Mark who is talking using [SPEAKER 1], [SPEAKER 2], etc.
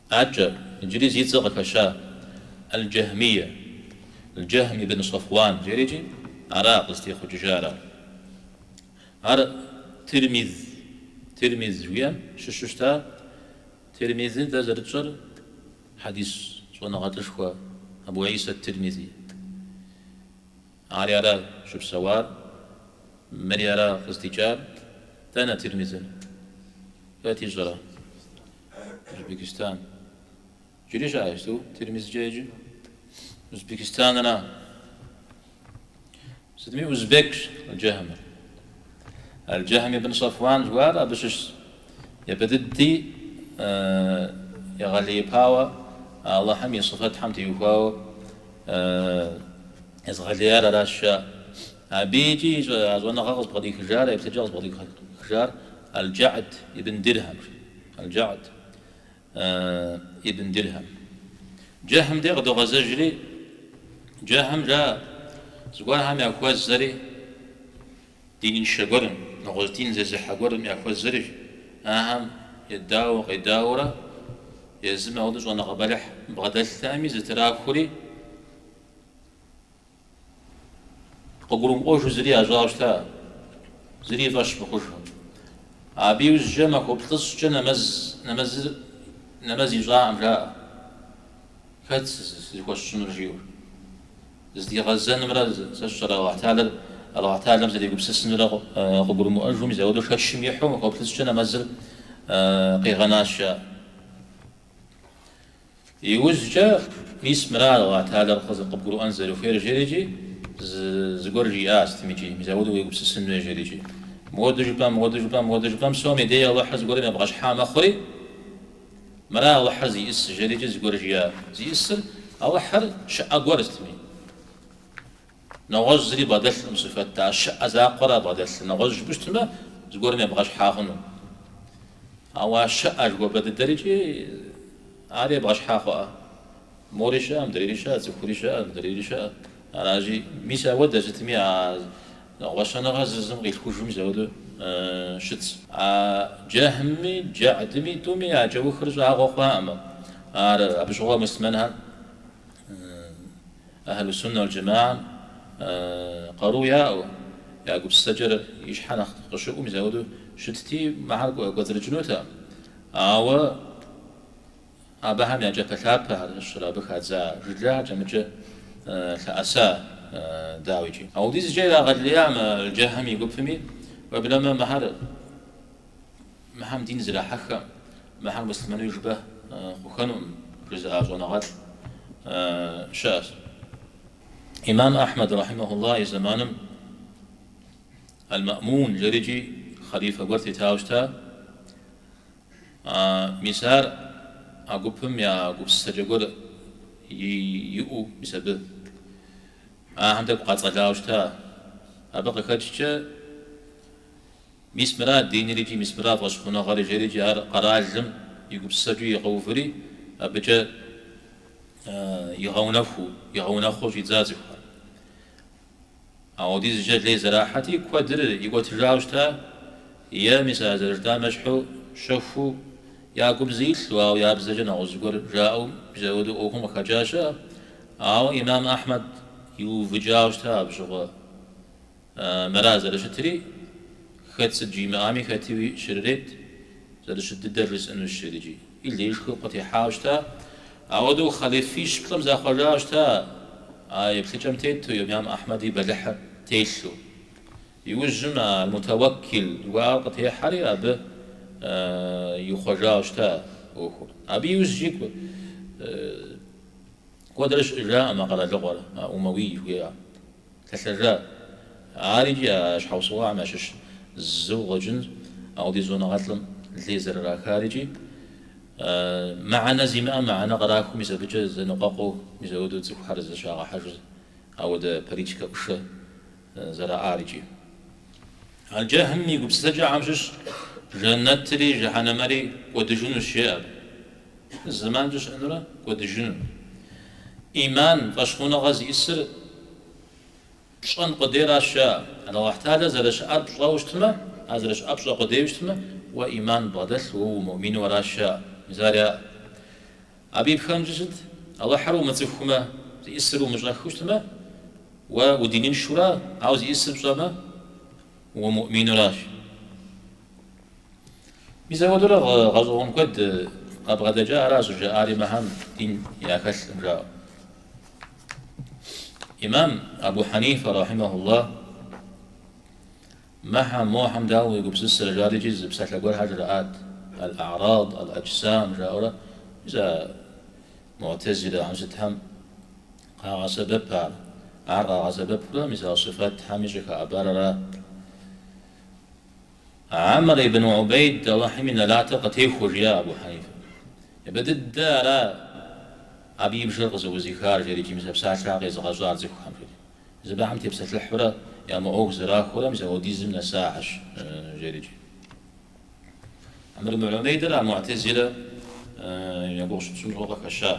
[SPEAKER 1] Акӏэ, иджыри зи цӏэ къыхэща Аль-Джахмия, Аль-Джахм ибн Сафуан жерикӏи, ара къызытехъукӏыжар ар. Ар Тирмиз, Тирмиз жиӏэм щыщу щыта. Тирмизыр дэ зэрытщӏэр хьэдис щӏэныгъэлӏышхуэ Абу Иса Тирмизи. Ари ара щыпсэуар, мыри ара къыздикӏар. Дэнэ Тирмизыр? Хэт ищӏэрэ? Узбекистан. Иджыри щыӏэ иджыпсту Тирмизкӏэ еджэ? Узбекистанра? Сытми узбекщ Аль-Джахмыр. Аль-Джахм ибн Сафуан жыхуаӏэр абы щыщщ. Япэ дыди егъэлеипауэ Алыхьым и сыфэтхэм теухуауэ езыгъэлеяр аращ жаӏэ. Абы икӏи а щӏэныгъэ къызбгъэдихыжар, а еплъыкӏэ къызбгъэдихыжар Аль-Джа'д ибн Дирхьэмщ. Аль-Джа'д ибн Дирхьэм. Джэхьым де къыдогъэзэжри, Джэхьым жаӏэ, зыгуэрхэм яхуэзэри, диныншэ гуэрым, нэгъуэщӏ дин зезыхьэ гуэрым яхуэзэри, ахэм едауэ къедауэурэ, езым ауэдэу щӏэныгъэ бэлыхь бгъэдэлътэкъыми, зэтрахури, Къыгурымыӏуэжу зыри ящӏауэ щыта, зыри и фӏэщ мыхъужу. Абы иужькӏэ махуэ плӏыщӏкӏэ нэмэз, нэмэзыр, нэмэз ищӏакъым, жаӏэ. Хэт зыхуэсщӏынур жиӏэу. Зыдигъэзэнымрэ сэ сщӏэрэ Алыхьталэр, Алыхьталэм зэрегупсысынурэ къыгурымыӏуэжу, мис ауэдэу шэчым ихьу махуэ плӏыщӏкӏэ нэмэзыр къигъэнащ, жаӏэ. Иужькӏэ, мис мыра Алыхьталэр къыбгурыӏуэн зэрыхуейр жерикӏи, зыгуэр жиӏа сытмикӏи, мис ауэдэу уегупсысын хуей жерикӏи. Мыуэду жыпӏэм, мыуэду жыпӏэм, мыуэду жыпӏэм, псом и дей Алыхьыр зыгуэрым ебгъэщхьа мэхъури, мыра Алыхьыр зиӏыс жерикӏи зыгуэр жиӏа. Зиӏысыр Алыхьыр щыӏэ гуэр сытми. Нэгъуэщӏ зыри бгъэдэлъкъым сыфэт, а щыӏэ закъуэра бгъэдэлъыр, нэгъуэщӏ жыпӏэу щытмэ, зыгуэрым ебгъэщхьа хъуну. Ауэ а щыӏэ жыхуэпӏэ дыдэрикӏи ар ебгъэщхьа хъуӏэ. Мори щыӏэ, мыдрейри щыӏэ, цӏыхури щыӏэ, мыдрейри щыӏэ. Аращи, мис ауэдэ сытми а гъуэщэныгъэ зы зым къилъхужу мис ауэдэу щытщ. А Джэхьми Джэӏдми тӏуми я кӏэухыр щӏагъуэ хъуакъым. Ар абы щыгъуэ муслъымэнхэр Ахьлу суннэ уал джэмаам къару яӏэу, я гупсысэкӏэр и щхьэ нэхъ къыщыӏуу мис ауэдэу щытти, мыхэр кӏуэцӏрыкӏынутэкъым. Ауэ абыхэм я кӏапэлъапэхэр, сщӏэрэ, абы хадза жылэхэр кӏэмыкӏэ лъэӏэса, дауикӏи. Ауэдизкӏэ ирагъэлея мы Джэхьым и гупми, уеблэмэ мыхэр Мыхэм дин зрахьэххэм, мыхэр муслъымэнуи жыпӏэ хъухэнукъым, жызыӏа щӏэныгъэлӏ щыӏэщ. Имам Ахьмэд рахьимэхуллах и зэманым Аль-Маӏмун жерикӏи хъалифэ гуэр тетауэ щыта. Мис ар а гупым я гупсысэкӏэ гуэр иӏэу, мис абы ахэм тӏэкӏу къацӏэлауэ щыта. Абы къыхэкӏкӏэ Мис мыра диныр икӏи мис мыра фӏэщхъуныгъэри жерикӏи ар къэралым и гупсысэкӏэу игъэуври, абыкӏэ игъэунэхуу, игъэунэхъуу щӏидза цӏыхухэр. Ауэдизкӏэ лей зэрахьэти, куэдыр икӏуэтыжауэ щыта, е мис а зэрыжытӏам ещхьу щэхуу я гум зы илъу, ауэ я бзэкӏэ нэгъуэщӏ зыгуэр жаӏэу мис апхуэдэу ӏуэхум къыхэкӏа щыӏэ. Ауэ имам Ахьмэд иувыкӏауэ щыта абы щыгъуэ. Мыра зэрыщытри, хэт сыт жимыӏами, хэти щрырет, зэрыщыт дыдэр жысӏэнущ жерикӏи. И леишхуэ къытехьауэ щыта. Ауэдэу хъалифищ-плӏым захъуэжауэ щыта, а еплъыкӏэм тету, имам Ахьмэд и бэлыхьыр телъу. Иужьым Аль-Мутауэккил жыхуаӏэр къытехьэри, абы ихъуэжауэ щыта ӏуэхур. Абы иужькӏи куэдрэ щыӏэжакъым а къэралыгъуэр, а Умэуий жыхуиӏэр. Лъэлъэжа. Ар икӏи а щхьэусыгъуэхэм ящыщ зыуэ къыщӏэкӏынщ, ауэдиз щӏэныгъэлӏым лей зэрырахар икӏи мыхьэнэ зимыӏэм мыхьэнэ кърахыу мис абыкӏэ зэныкъуэкъуу, мис апхуэдэу цӏыхухэр зэщагъэхьэжу ауэдэ политикэ ӏушэ зэраӏар икӏи. Аль-Джэхьм и гупсысэкӏэхэм щыщ жэнэтри жыхьэнэмэри кӏуэдыжынущ, жеӏэ абы. Зэманкӏэ щыӏэнурэ кӏуэдыжыну. Иман, фӏэщхъуныгъэ зиӏысыр пщӏэн къудейращ, жаӏэ. Алыхьталэр зэрыщыӏэр пщӏэуэ щытмэ, ар зэрыщыӏэр пщӏэ къудейуэ щытмэ, уэ иман бгъэдэлъ, уэ умыӏумину аращ, жаӏэ. Мис ар яӏэ. Абы и пхэнжыр сыт? Алыхьыр умыцӏыхумэ, зиӏысыр умыщӏэххэу щытмэ, уэ удиныншэура, ауэ зиӏысыр пщӏэмэ, умыӏуминуращ. Мис апхуэдэурэ гъэщӏэгъуэн куэд къабгъэдэкӏа ара щӏыжаӏари мыхэм дин яхэлъкъым жаӏэу. Имам Абу Хьэнифэ рахьимэхуллах Мыхэм, мохэм дауэ уегупсысрэ, жари икӏи зы псалъэ гуэрхэр жраӏат, аль-а'рад, аль-аджсам жаӏэурэ, мис а му'тазилэхэм сытхэм къагъэсэбэп ар. Ар къагъэсэбэпурэ, мис а сыфэтхэми щӏыхэӏэбар ара. Амр ибн Убейд Алыхьым и нэлатыр къытехуэ, жиӏа Абу Хьэнифэ. Абы дыдэ ара абы и бжэр къызэӏузыхар, жери икӏи мис а псалъэхэр къезыгъэщӏар цӏыхухэм, жери. Абыхэм тепсэлъыхьурэ я мыӏуэху зэрахуэрэ мис апхуэдизым нэсахэщ, жери икӏи. Амр ибн Убейдыр а му'тазилэ я гугъу щытщӏым щыгъуэ къыхэща.